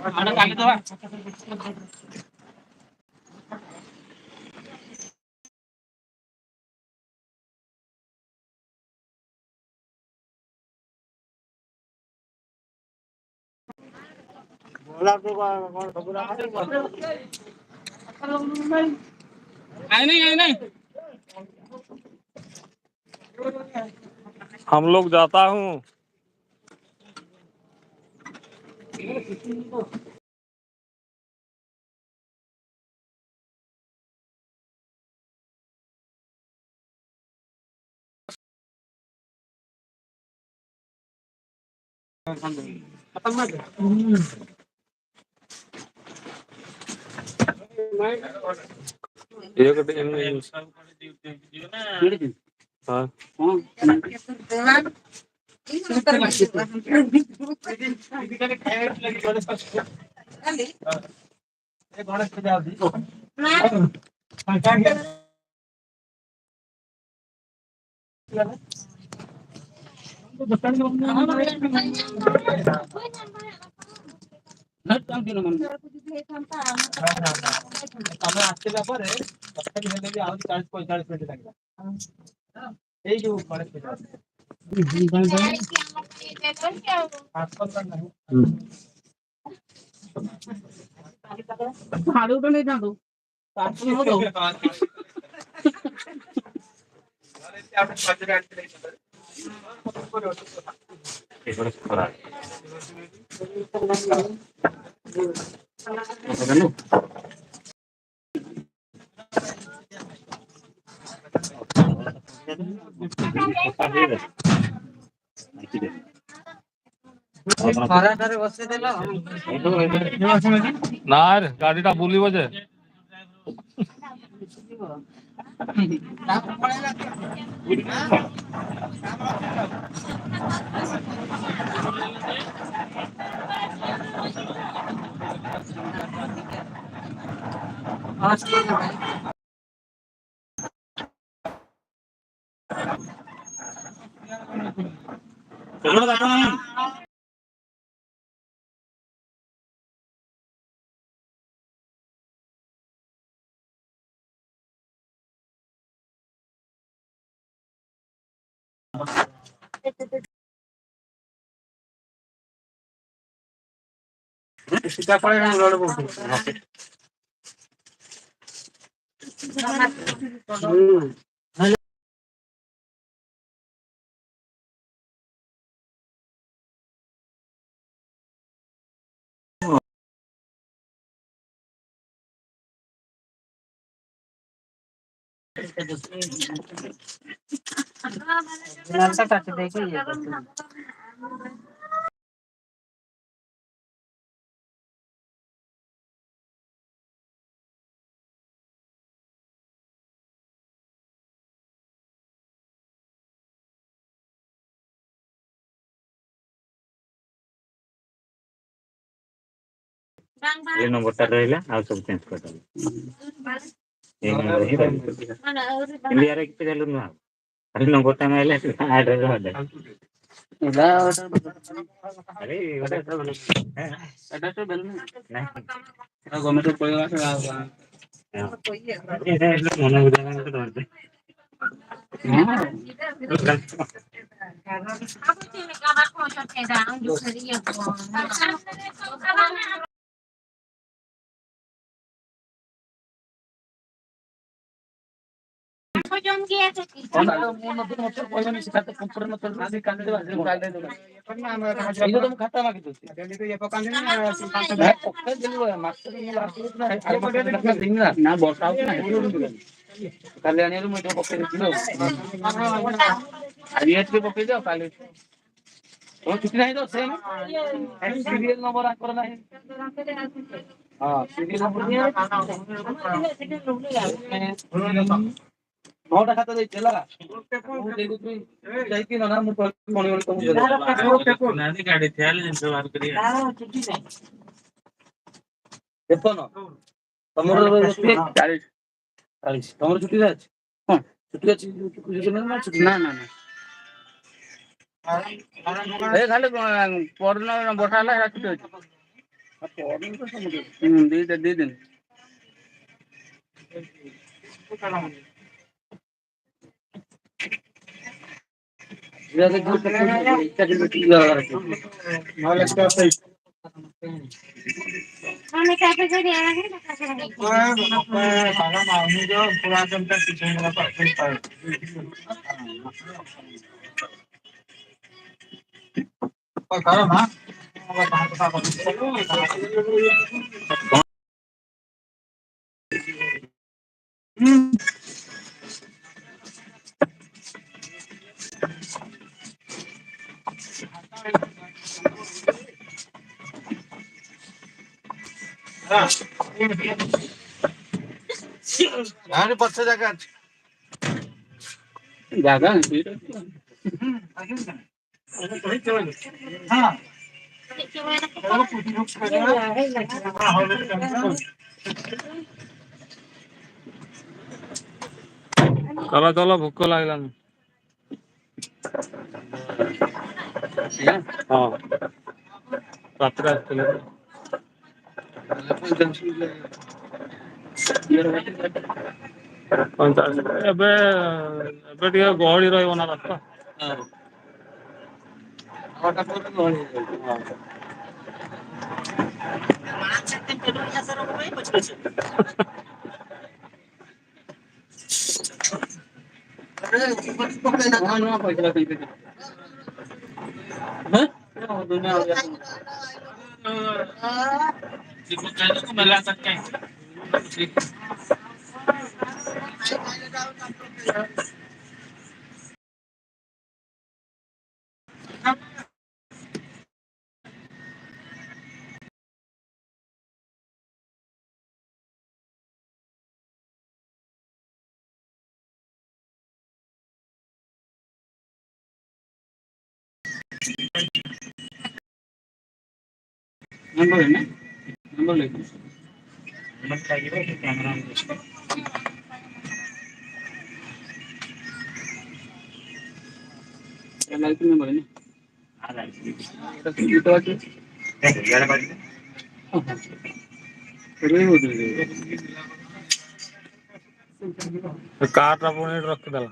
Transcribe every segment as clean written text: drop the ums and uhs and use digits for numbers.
କାଲି ଦବା। ନାଇଁ ନାଇଁ ନାଇଁ। हम लोग जाता हूँ। एक हाँ। ଗଣେଶ ପୂଜା ହଉଛି। ତମେ ଆସିଲା ପରେ ତଥାପି ହେଲେ ବି ଆହୁରି 40-45 ମିନିଟ୍ ଲାଗିଲା। ଏଇ ଯୋଉ ଗଣେଶ ପୂଜା ନାହିଁ। ହାଡୁ ଗୋଟେ ନେଇଥାନ୍ତୁ। ଖରାଟାରେ ବସେଇଦେଲ। ନା ଗାଡିଟା ବୁଲିବ ଯେ। କାଟି ଦେଇକି ଇଏ କରିଦେବି। ଏ ନମ୍ବରଟା ରହିଲା, ଆଉ ସବୁ ଚେଞ୍ଜ କରିଦେଲେ। ଏଇ ନମ୍ବର ହିଁ ରହିବ। ଇଣ୍ଡିଆରେ କିଛି ଭ୍ୟାଲୁ ନୁହଁ, ଖାଲି ନମ୍ବରଟା ମାଇଲେ ଆଡ୍ରେସ ହବ। ଆରେ ଗୋଟେ ଗଭର୍ଣ୍ଣମେଣ୍ଟ ପଳେଇଗଲା। ମନ ବୁଝା ମତେ ଧରିଦେ। ଖାତା ମାଗି ଦଉଛି। ନା ବର୍ଷା ହଉଛି ନା, କାଲି ଆଣିବାରୁ ମୁଁ ଏଇଟା ପକେଇ ଦେଇଥିଲି। ଆଉ ଆଜି ଟିକେ ପକେଇଦିଅ କାଲି। ତମ ଛୁଟି ନାହିଁ ତ? ସେମ୍ ସିରିଏଲ ନମ୍ବର ଆଙ୍କର ନାହିଁ। ହଁ, ସିରିଏଲ ନମ୍ବର 9ଟା ଖାତା ଦେଇଛି ହେଲା। ମୁଁ ଦେଇଦେବି ଯାଇକି ନନା, ମୁଁ ଗଣି ଗଣି ତମକୁ ଗାଡି ଥିଆ ହେଲେ ଜିନିଷ ବାହାର କରିବେ। 53 ତମର, 40। 40 ତମର। ଛୁଟି ଅଛି? ହଁ। ଛୁଟି ଅଛି ନା ଛୁଟି? ନା ନା ନା, ଏ ଖାଲି ପରଦିନ ବର୍ଷା ହେଲା, ସେଟା ଛୁଟି ଅଛି। ହୁଁ ଦିଟା ଦି ଦିନ। ଭାରି ପଛ ଜାଗା ଅଛି। ଜାଗା ଚାଲ ଚାଲ ଭୋକ ଲାଗିଲାନି। ହଁ ରାତିରେ ଆସିଥିଲେ। 45 ଏବେ ଏବେ ଟିକେ ଗହଳି ରହିବ ନା ରାସ୍ତା। ନଅଟା ପରେ ଗହଳି ହେଇଯାଉଛି। ହଁ। ନୂଆ ନୂଆ ପଇସା ନମ୍ବର ନା ନମ୍ବର ଲେଖ। ଲାଗିବ କ୍ୟାମେରା। ଲାଇସେନ୍ସ ନମ୍ବର ନା କାର ଟା ପୁଣି ଏଠି ରଖିଦେଲା।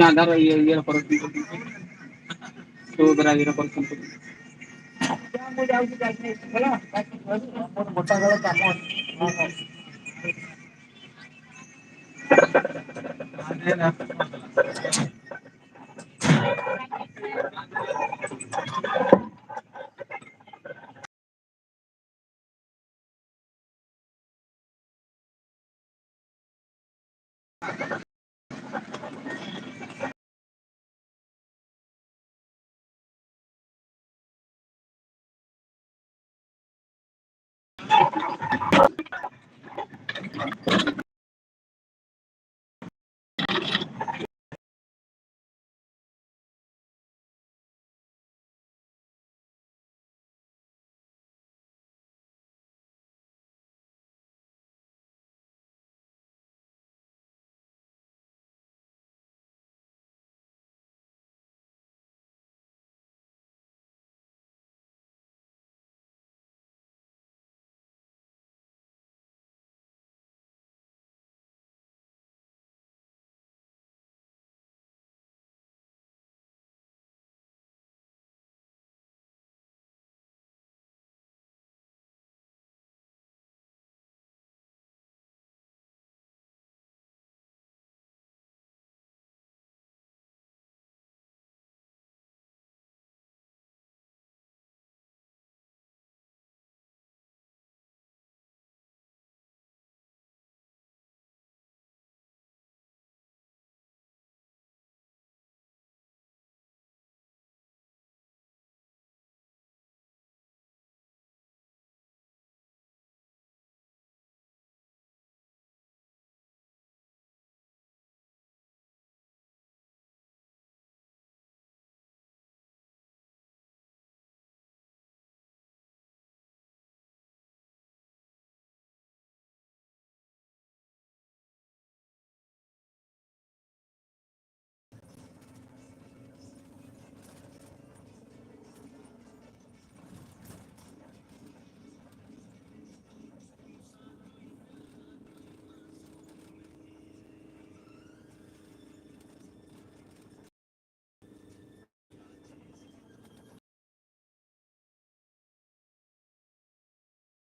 ଆଧାର ଇଏ ଇଏ ମୋର ଗୋଟା ଘର କାମ ଅଛି।